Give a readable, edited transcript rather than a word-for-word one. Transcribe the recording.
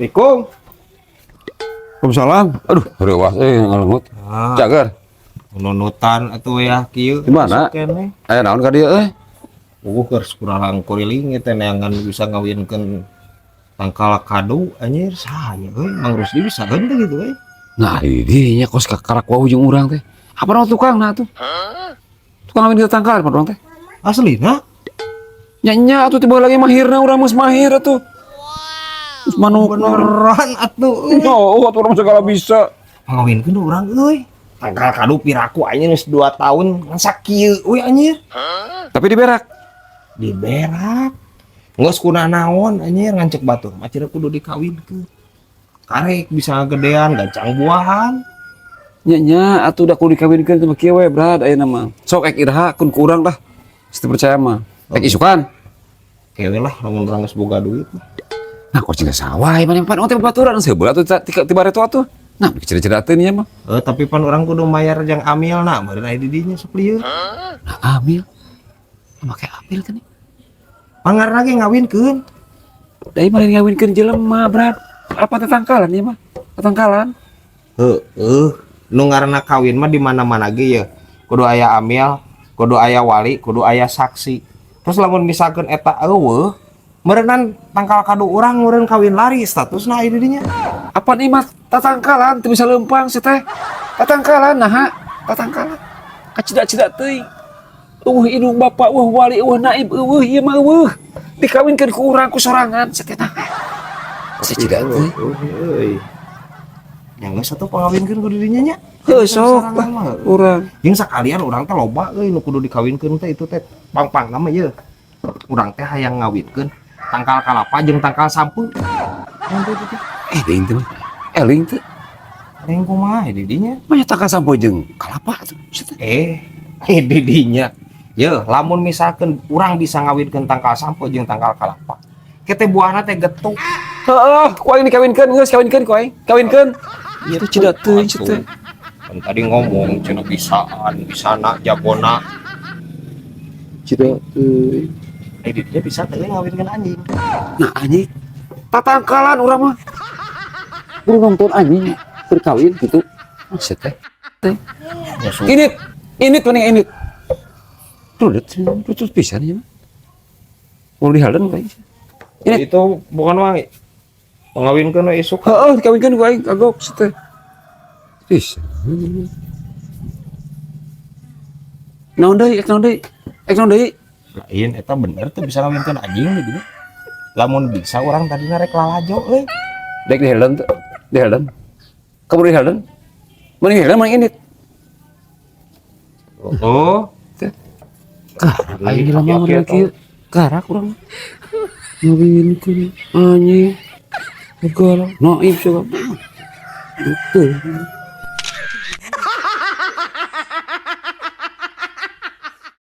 Assalamualaikum. Waalaikumsalam. Aduh, reuwas euy ngalengut. Ah, Cager. Nunutan atuh ya kieu. Di mana? Masuk keneh. Aya naon ka dieu euy? Keur kuralang kuriling teh neangan bisa ngawinkeun tangkal kadu, anjir, saya euy, Mang Rusdi bisa henteu gitu euy. Nah, di nya kos kakarak wau jeung urang teh. Apa naon tukang nah tuh? Tukang ngawin kita tangkal apa urang teh? Aslina? Nya nya atuh, tiba lagi mahirna urang geus mahir atuh. Geus manuk. Beneran atuh euy? Oh, atuh urang segala bisa. Ngawinkeun urang euy. Tangkal kadu piraku anjir geus 2 tahun ngan sakieu euy, anjir. Tapi diberak. Diberak. Geus kuna naon anjir, ngan cek batur mah cenah kudu dikawinkeun. Karek bisa gedean gancang buahan. Nya nya atuh, da kudu dikawinkeun teh mah kieu we, Brad, ayeuna mah. Sok ek iraha kun ku urang dah. Teu percaya mah. Ek isukan. Kewe lah lamun urang geus boga duit mah. Nah, kok ciga sawah mana pan teh babaturan sebelah atuh ti bareto atuh. Nah, ceda-ceda teh nya mah. Eh, tapi pan urang kudu mayar jang amilna meureun aya di dinya sok lieur. Nah, amil. Make amil kan nih. Pangarna ge ngawinkeun. Da ieu mah lain ngawinkeun jelema, Brad. Apa tetangkalan ieu mah? Tetangkalan. Heeh, nu ngaranna kawin mah di mana-mana ge ya kudu aya amil, kudu aya wali, kudu aya saksi. Terus lamun misalkeun eta euweuh, meureunnan tangkal kadu urang meureun kawin lari statusna aya di dinya. Apa nih mah tatangkalan teu bisa leumpang si teh. Tatangkalan nah, tatangkalan. Kacida-cida teuing. Euweuh indung bapak, euweuh wali, euweuh naib, euweuh ieu mah euweuh. Dikawinkeun ku urang ku sorangan si teh nah. Cida teuing. Euy. Yang geus atuh pangawinkeun kudu dinya nya. Heuh, sok Sorangan lah mah. Urang. Jeung sakalian urang teh loba euy nu kudu dikawinkeun teh, itu teh pang-pangna mah ieu. Urang teh hayang ngawinkeun tangkal kalapa jeung tangkal sampeu. Yang teh itu teh. Eh, deui teh mah. Eling teh. Yang kumaha di dinya? Banyak tangkal sampeu jeung kalapa tuh. Si teh. Eh, eh di dinya. Ye, lamun misalkan urang bisa ngawinkeun tangkal sampeu jeung tangkal kalapa, Kete buahna teh getuk. Heeh, ku aing dikawinkeun, geus kawinkeun ku aing. Kawinkeun. Itu cida teuing si teh. Kan tadi ngomong cenah bisaan, bisana jagona. Cida teuing. Eh, di dinya bisa teh ngawinkeun anjing. Nah, anjing. Tatangkalan urang mah. Buru nonton anjing berkawin gitu. Maksud teh. Teh. Ya, Init, init mending init. Rudet, terus pisan ya mah. Mau dihalden ku aing. Init. Itu bukan wangi. Ngawinkeun we isuk. Heeh, dikawinkeun ku aing kagok si teh. Bisa. Naon deui, ek naon deui? Ek naon deui? Lain eta bener tuh bisa ngawinkeun anjing di dinya. Lamun bisa urang tadi rek lalajo euy. Dek dihalden teu? Dihalden. Kamu dihalden? Mending helden mending init. Oh. Karak aing jelema mah kieu. Karak urang. Ngawinkeun anjing. Segala naib segala. Betul.